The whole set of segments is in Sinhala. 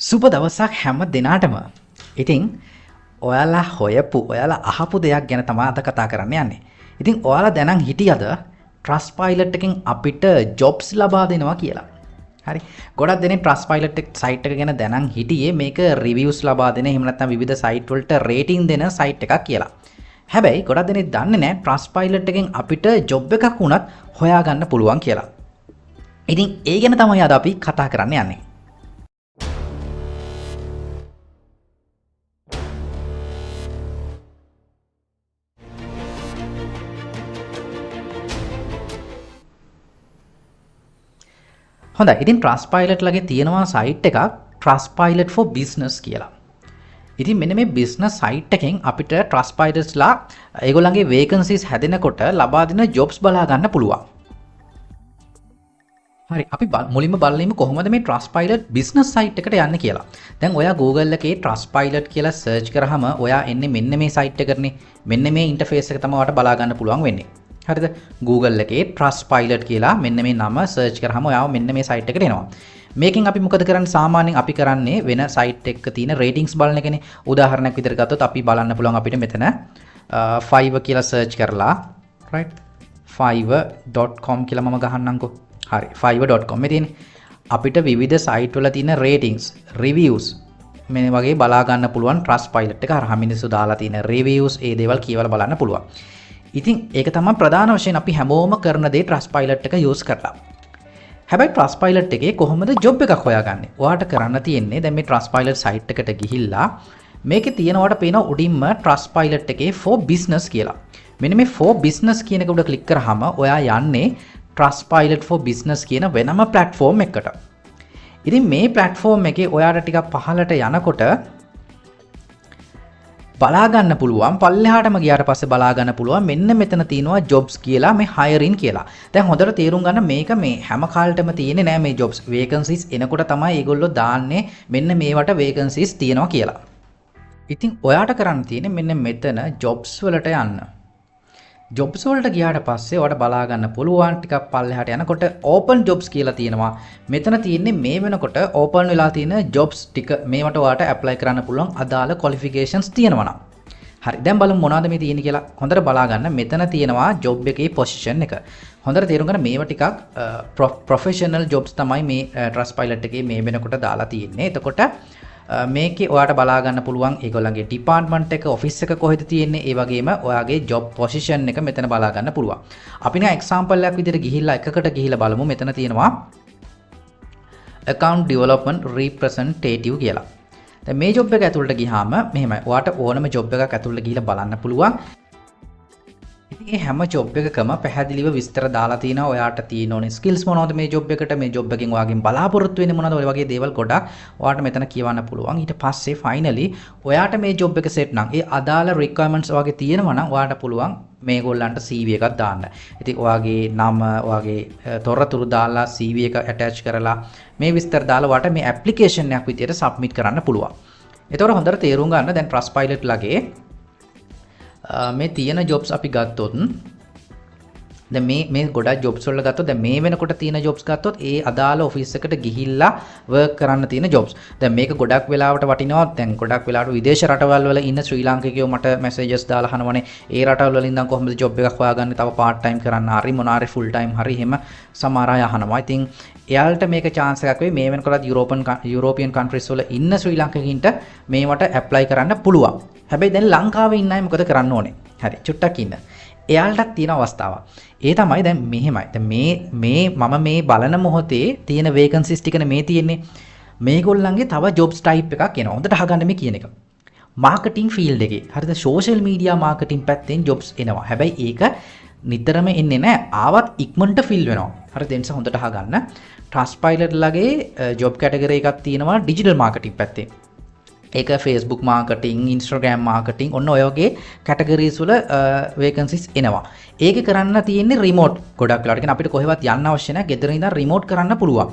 සුබ දවසක් හැම දෙනාටම. ඉතින් ඔයාලා හොයපු ඔයාලා අහපු දෙයක් ගැන තමයි අද කතා කරන්න යන්නේ. ඉතින් ඔයාලා දැනන් හිටියද Trustpilot එකෙන් අපිට ජොබ්ස් ලබා දෙනවා කියලා? හරි. ගොඩක් දෙනෙක් Trustpilot site එක ගැන දැනන් හිටියේ මේක රිවිව්ස් ලබා දෙන, එහෙම නැත්නම් විවිධ සයිට් වලට රේටින් දෙන සයිට් එකක් කියලා. හැබැයි ගොඩක් දෙනෙක් දන්නේ නැහැ Trustpilot එකෙන් අපිට ජොබ් එකක් වුණත් හොයාගන්න පුළුවන් කියලා. ඉතින් ඒ ගැන තමයි අද අපි කතා කරන්න යන්නේ. හොඳයි. ඉතින් Trustpilot ලගේ තියෙනවා සයිට් එකක් Trustpilot for Business කියලා. ඉතින් මෙන්න මේ බිස්නස් සයිට් එකෙන් අපිට Trustpilotලා ඒගොල්ලන්ගේ වේකන්සිස් හැදෙනකොට ලබා දෙන ජොබ්ස් බලා ගන්න පුළුවන්. හරි, අපි මුලින්ම බලමු කොහොමද මේ Trustpilot business site එකට යන්නේ කියලා. දැන් ඔයා Google එකේ Trustpilot කියලා සර්ච් කරාම ඔයා එන්නේ මෙන්න මේ සයිට් එකටනේ. මෙන්න මේ ඉන්ටර්ෆේස් එක තමයි ඔයාට බලා ගන්න පුළුවන් වෙන්නේ. හරිද? Google එකේ Trustpilot කියලා මෙන්න මේ නම සර්ච් කරාම ඔයාව මෙන්න මේ සයිට් එකට එනවා. මේකෙන් අපි මොකද කරන්නේ? සාමාන්‍යයෙන් අපි කරන්නේ වෙන සයිට් එකක තියෙන රේටින්ග්ස් බලන එකනේ. උදාහරණයක් විදිහට ගත්තොත් අපි බලන්න පුළුවන් අපිට මෙතන Fiverr කියලා සර්ච් කරලා, right, fiverr.com කියලා මම ගහන්නම්කෝ. හරි, fiverr.com මේ තියෙන්නේ. අපිට විවිධ සයිට් වල තියෙන රේටින්ග්ස්, රිවිව්ස් මේ වගේ බලා ගන්න පුළුවන් Trustpilot එක හරහා මිනිස්සු දාලා තියෙන රිවිව්ස් ඒ දේවල් කියවලා බලන්න පුළුවන්. ඉතින් ඒක තමයි ප්‍රධාන වශයෙන් අපි හැමෝම කරන දේ Trustpilot එක යූස් කරලා. හැබැයි Trustpilot එකේ කොහොමද ජොබ් එකක් හොයාගන්නේ? ඔයාට කරන්න තියෙන්නේ දැන් මේ Trustpilot site එකට ගිහිල්ලා මේකේ තියෙනවට පේන උඩින්ම Trustpilot එකේ for business කියලා. මෙන්න මේ for business කියන එක උඩ ක්ලික් කරාම ඔයා යන්නේ Trustpilot for business කියන වෙනම ප්ලැට්ෆෝම් එකකට. ඉතින් මේ ප්ලැට්ෆෝම් එකේ ඔයාට ටිකක් පහළට යනකොට බලා ගන්න පුළුවන්, පල්ලෙහාටම ගියාට පස්සේ බලා ගන්න පුළුවන් මෙන්න මෙතන තියෙනවා ජොබ්ස් කියලා, මේ හයරින් කියලා. දැන් හොඳට තේරුම් ගන්න මේක මේ හැම කාලෙටම තියෙන්නේ නෑ මේ ජොබ්ස්. වේකන්සිස් එනකොට තමයි ඒගොල්ලෝ දාන්නේ මෙන්න මේවට වේකන්සිස් තියෙනවා කියලා. ඉතින් ඔයාට කරන්න තියෙන්නේ මෙන්න මෙතන ජොබ්ස් වලට යන්න. ජොබ්ස් වලට ගියාට පස්සේ ඔයාට බලා ගන්න පුළුවන් ටිකක් පල්ලෙහාට යනකොට ඕපන් ජොබ්ස් කියලා තියෙනවා. මෙතන තියෙන්නේ මේ වෙනකොට ඕපන් වෙලා තියෙන ජොබ්ස් ටික. මේවට ඔයාට ඇප්ලයි කරන්න පුළුවන් අදාළ ක්වොලිෆිකේෂන්ස් තියෙනවා නම්. හරි, දැන් බලමු මොනවද මේ තියෙන්නේ කියලා. හොඳට බලා ගන්න මෙතන තියෙනවා ජොබ් එකේ පොසිෂන් එක. හොඳට තේරුම් ගන්න මේවා ටිකක් ප්‍රොෆෙෂනල් ජොබ්ස් තමයි මේ Trustpilot එකේ මේ වෙනකොට දාලා තියෙන්නේ. එතකොට මේකේ ඔයාට බලා ගන්න පුළුවන් ඒගොල්ලන්ගේ ඩිපාර්ට්මන්ට් එක, ඔෆිස් එක කොහෙද තියෙන්නේ, ඒ වගේම ඔයාගේ ජොබ් පොසිෂන් එක මෙතන බලා ගන්න පුළුවන්. අපි නිකන් එක්සැම්පල් එකක් විදිහට ගිහිල්ලා එකකට ගිහිල්ලා බලමු. මෙතන තියෙනවා account development representative කියලා. දැන් මේ ජොබ් එක ඇතුළට ගියාම මෙහෙමයි. ඔයාට ඕනම ජොබ් එකක් ඇතුළට ගිහිල්ලා බලන්න පුළුවන්. ඉතින් මේ හැම ජොබ් එකකම පැහැදිලිව විස්තර දාලා තිනවා. ඔයාට තියෙන ඕනේ ස්කිල්ස් මොනවද මේ ජොබ් එකට, මේ ජොබ් එකෙන් ඔයාගෙන් බලාපොරොත්තු වෙන්නේ මොනවද, ඔය වගේ දේවල් ගොඩක් ඔයාට මෙතන කියවන්න පුළුවන්. ඊට පස්සේ ෆයිනලි ඔයාට මේ ජොබ් එක සෙට් නම්, ඒ අදාළ රික්වයර්මන්ට්ස් ඔයාගේ තියෙනවා නම් ඔයාට පුළුවන් මේගොල්ලන්ට CV එකක් දාන්න. ඉතින් ඔයාගේ නම, ඔයාගේ තොරතුරු දාලා CV එක ඇටච් කරලා මේ විස්තර දාලා ඔයාට මේ ඇප්ලිකේෂන් එකක් විදියට සබ්මිට් කරන්න පුළුවන්. එතකොට හොඳට තේරුම් ගන්න දැන් Trustpilot ලගේ මේ තියෙන ජොබ්ස් අපි ගත්තොත්, දැන් මේ ගොඩක් ජොබ්ස් වල ගත්තොත්, දැන් මේ වෙනකොට තියෙන ජොබ්ස් ගත්තොත් ඒ අදාළ ඔෆිස් එකට ගිහිල්ලා වර්ක් කරන්න තියෙන ජොබ්ස්. දැන් මේක ගොඩක් වෙලාවට වටිනවා. දැන් ගොඩක් වෙලාවට විදේශ රටවල් වල ඉන්න ශ්‍රී ලාංකිකයෝ මට මැසේජස් දාලා අහනවනේ ඒ රටවල් වල ඉඳන් කොහොමද ජොබ් එකක් හොයාගන්නේ, තව පාර්ට් ටයිම් කරන්න හරි මොන හරි ෆුල් ටයිම් හරි එහෙම සමහර අය අහනවා. ඉතින් එයාලට මේක චාන්ස් එකක් වෙයි. මේ වෙනකොටත් යුරෝපියන් කන්ට්‍රීස් වල ඉන්න ශ්‍රී ලාංකිකයින්ට මේවට ඇප්ලයි කරන්න පුළුවන්. හැබැයි දැන් ලංකාවේ ඉන්න අය මොකද කරන්න ඕනේ? හරි, චුට්ටක් ඉන්න. එයාලටත් තියෙන අවස්ථාවක්. ඒ තමයි දැන් මෙහෙමයි. දැන් මේ මේ මම මේ බලන මොහොතේ තියෙන වේකන්සිස් ටිකනේ මේ තියෙන්නේ. මේගොල්ලන්ගේ තව ජොබ්ස් ටයිප් එකක් එනවා. හොඳට අහගන්න මේ කියන එක. මාකටිං ෆීල්ඩ් එකේ. හරිද? සෝෂල් මීඩියා මාකටිං පැත්තෙන් ජොබ්ස් එනවා. හැබැයි ඒක නිතරම එන්නේ නැහැ. ආවත් ඉක්මනට ෆිල් වෙනවා. හරිද? ඒ නිසා හොඳට අහගන්න. Trustpilot ලගේ ජොබ් කැටගරි එකක් තියෙනවා ඩිජිටල් මාකටිං පැත්තේ. ඒක Facebook marketing, Instagram marketing ඔන්න ඔය වගේ කැටගරීස් වල වේකන්සිස් එනවා. ඒකේ කරන්න තියෙන්නේ රිමෝට් ගොඩක් වෙලාවට. කියන්නේ අපිට කොහෙවත් යන්න අවශ්‍ය නැහැ. ගෙදර ඉඳන් රිමෝට් කරන්න පුළුවන්.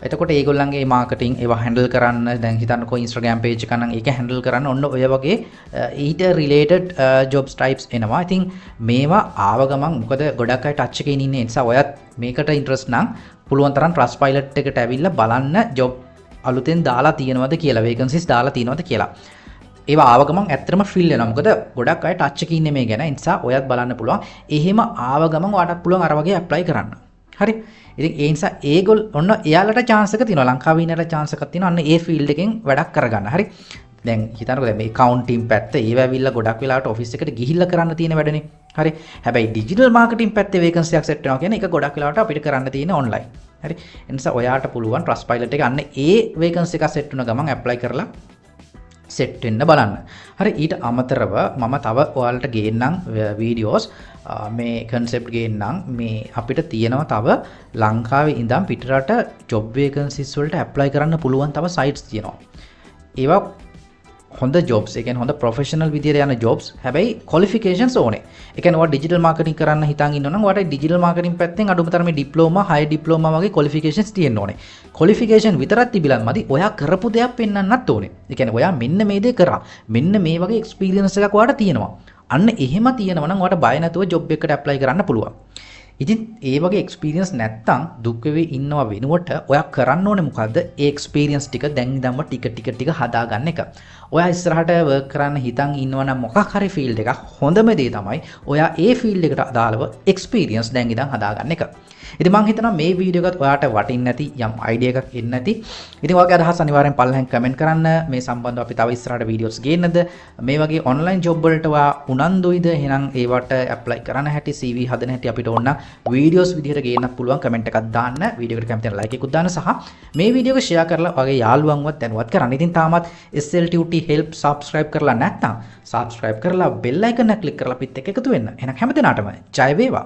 එතකොට ඒගොල්ලන්ගේ මාකටිං ඒවා හැන්ඩල් කරන්න, දැන් හිතන්නකෝ Instagram page එකක් නම් ඒක හැන්ඩල් කරන්න ඔන්න ඔය වගේ ඊට රිලේටඩ් ජොබ්ස් ටයිප්ස් එනවා. ඉතින් මේවා ආව ගමන් මොකද ගොඩක් අය ටච් එකේ ඉන්නේ. ඒ නිසා ඔයත් මේකට ඉන්ට්‍රස්ට් නම් පුළුවන් තරම් Trustpilot එකට ඇවිල්ලා බලන්න ජොබ් අලුතෙන් දාලා තියෙනවද කියලා, වේකන්සිස් දාලා තියෙනවද කියලා. ඒවා ආව ගමන් ඇත්තටම ෆිල් වෙනවා. මොකද ගොඩක් අය ටච් එකේ ඉන්නේ මේ ගැන. ඒ නිසා ඔයත් බලන්න පුළුවන්. එහෙම ආව ගමන් ඔයාටත් පුළුවන් අර වගේ ඇප්ලයි කරන්න. හරි. ඉතින් ඒ නිසා ඒගොල්ලෝ ඔන්න එයාලට චාන්ස් එක තියෙනවා. ලංකාවේ ඉන්න අයට චාන්ස් එකක් තියෙනවා. අන්න ඒ ෆීල්ඩ් එකෙන් වැඩක් කරගන්න. හරි. දැන් හිතන්නකෝ, දැන් මේ ඇකවුන්ටින් පැත්ත ඒව ඇවිල්ලා ගොඩක් වෙලාවට ඔෆිස් එකට ගිහිල්ලා කරන්න තියෙන වැඩනේ. හරි. හැබැයි ඩිජිටල් මාකටිං පැත්තේ වේකන්සි එකක් සෙට් වෙනවා කියන්නේ ඒක ගොඩක් වෙලාවට අපිට කරන්න තියෙන ඔන්ලයින්. හරි. ඒ නිසා ඔයාට පුළුවන් ට්‍රස්ට් පයිලට් එක අන්න ඒ වේකන්සි එකක් සෙට් වුණ ගමන් ඇප්ලයි කරලා සෙට් වෙන්න බලන්න. හරි, ඊට අමතරව මම තව ඔයාලට ගේන්නම් වීඩියෝස්, මේ කන්සෙප්ට් ගේන්නම්. මේ අපිට තියෙනවා තව ලංකාවේ ඉඳන් පිටරට ජොබ් වේකන්සිස් වලට ඇප්ලයි කරන්න පුළුවන් තව සයිට්ස් තියෙනවා. ඒවා හොඳ ජොබ්ස්, ඒ කියන්නේ හොඳ ප්‍රොෆෙෂනල් විදියට යන ජොබ්ස්. හැබැයි ක්වොලිෆිකේෂන්ස් ඕනේ. ඒ කියන්නේ ඔයා ඩිජිටල් මාකටිං කරන්න හිතන් ඉන්නවා නම් ඔයාට ඩිජිටල් මාකටිං පැත්තෙන් අඩුම තරමේ ඩිප්ලෝමා, හයි ඩිප්ලෝමා වගේ ක්වොලිෆිකේෂන්ස් තියෙන්න ඕනේ. ක්වොලිෆිකේෂන් විතරක් තිබිලත් මදි, ඔයා කරපු දෙයක් පෙන්වන්නත් ඕනේ. ඒ කියන්නේ ඔයා මෙන්න මේ දේ කරා. මෙන්න මේ වගේ එක්ස්පීරියන්ස් එකක් ඔයාට තියෙනවා. අන්න එහෙම තියෙනවා නම් ඔයාට බය නැතුව ජොබ් එකකට ඇප්ලයි කරන්න පුළුවන්. ඉතින් ඒ වගේ එක්ස්පීරියන්ස් නැත්තම් දුක් වෙවි ඉන්නව වෙනුවට ඔයා කරන්න ඕනේ මොකද්ද? ඒ එක්ස්පීරියන්ස් ටික දැන් ඉඳන්ම ටික ටික ටික හදාගන්න එක. ඔයා ඉස්සරහට වර්ක් කරන්න හිතන් ඉන්නවා නම් මොකක් හරි ෆීල්ඩ් එකක්, හොඳම දේ තමයි ඔයා ඒ ෆීල්ඩ් එකට අදාළව එක්ස්පීරියන්ස් දැන් ඉඳන් හදාගන්න එක. ඉතින් මං හිතනවා මේ වීඩියෝ එකත් ඔයාට වටින්න ඇති, යම් අයිඩියා එකක් එන්න ඇති. ඉතින් ඔයාගේ අදහස් අනිවාර්යෙන් පල්ලෙහාන් කමෙන්ට් කරන්න. මේ සම්බන්ධව අපි තව ඉස්සරහට වීඩියෝස් ගේන්නද? මේ වගේ ඔන්ලයින් ජොබ් වලට ඔයා උනන්දුයිද? එහෙනම් ඒවට ඇප්ලයි කරන්න හැටි, CV හදන හැටි අපිට ඕන නම් වීඩියෝස් විදිහට ගේන්නත් පුළුවන්. කමෙන්ට් එකක් දාන්න. වීඩියෝ එකට කැමති නම් ලයික් එකකුත් දාන්න සහ මේ වීඩියෝ එක ෂෙයා කරලා ඔයාගේ යාළුවන්වත් දැනුවත් කරන්න. ඉතින් තාමත් SLTUT help subscribe කරලා නැත්නම් subscribe කරලා බෙල් අයිකන් එක ක්ලික් කරලා අපිත් එක්ක එකතු වෙන්න. එහෙනම් හැම දිනාටම ජය වේවා.